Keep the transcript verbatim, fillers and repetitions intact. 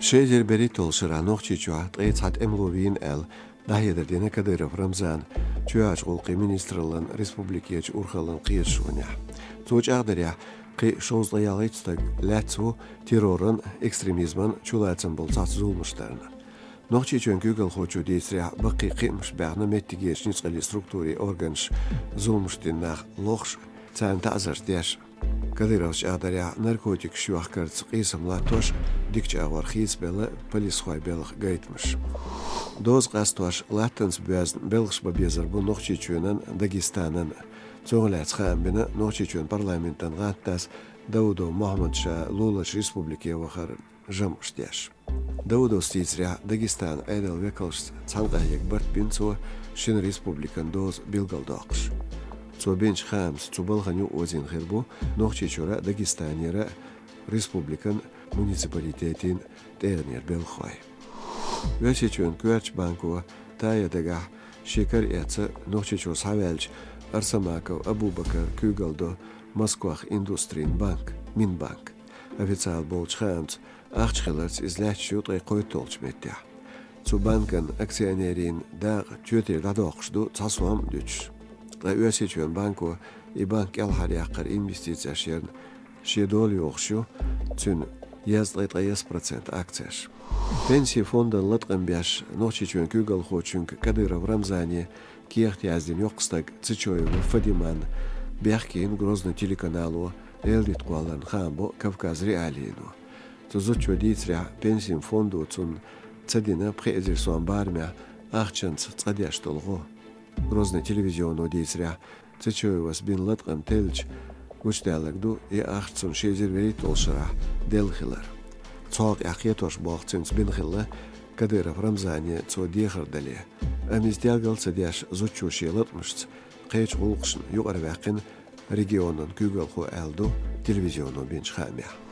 Ши эзар берхӀитталгӀача шера Нохчийчохь ткъе цхьа тӀемало вийна аьлла, дӀахьедар дина Кадыров Рамзана чоьхьарчу гӀуллакхийн министраллан республикерчу урхаллин кхеташонехь. Цо чӀагӀдарехь, кхин шовзткъе ялхитта стаг лаьцна ву терроран, экстремизман чулацам болу цхьацца зуламаш дарна. Нохчийчоьнан куьйгалхочо дийцарехь, баккхий кхиамаш баьхна меттигерчу ницкъаллин структурийн органаша зуламаш дина нах лохуш а, царна таӀзарш деш а. Кадыровс чӀагӀдарехь, наркотикаш йохкарца къийсам латтош а, дикачу агӀор хийцабелла полисхой белхан гайтамаш. Доза къастош латтанца боьзна белхаш бан безар бу Нохчийчоьнан а, Дагестанан а. Цунах лаьцна хаам бина Нохчийчоьнан парламентан гӀаттдас Даудов Мохьмада ша луларчу республике вахаран жамӀаш деш. Даудовс дийцарехь, Дагестанан Ӏедалан векалшца цхьаьнакъахьега барт бина цо шина республикан доза билгалдоккхуш. Цо бинчу хаамца цу балхана юкъаозийна хир бу Нохчийчуьра а, Дагестанера а республикан муниципалитетийн тӀегӀанера белхахой. Оьрсийчоьнан коьртачу банко тая дагахь шен кара эцца Нохчийчуьра схьаваьллачу Арсамаков Абубакара куьйгалла до Москвахь индустрин банк, Минбанк. Официалан болчу хаамца, ахча хиларца иза лаьтташ ю ткъе кхойтталгӀачу меттехь. Цу банкан акционерийн дакъа чоьтера дӀадоккхуш ду цхьа сом а дуьтуш. Ткъа Оьрсийчоьнан банко и банк кӀелхьаръяккхаран инвестицеш ярна шен дола йохуш ю цуьнан езткъе ткъайесна процент акцеш. Пенсийн фондан латкъам беш Нохчийчоьнан куьйгалхочуьнга Кадыров Рамзане кехат яздина йоккха стаг Цечоева Фадиман бехке йина Грозный телеканало гӀелдитта кхолларна, хаам бо Кавказ.Реалиино. Цу зудчо дийцарехь, пенсийн фондо цунна ца дина пхи эзар сом барамехь ахчанца цкъа деш долу гӀо. Грозный телевизионо дийцарехь, Цечоевас бина латкъам теллича, гучудаьлларг ду и ахча цунна ши эзар вуьрхӀитталгӀачу шарахь делла хилар. Цхьа хьокъехь кхетош болх цуьнца бина хилла Кадыров Рамзане цо дехар дале. Амма иза телгал а ца деш, зудчо шен латкъамашца кхечу гӀуллакхашна юкъараваьккхина регионан куьйгалхо, аьлла ду телевизионо бинчу хаамехь.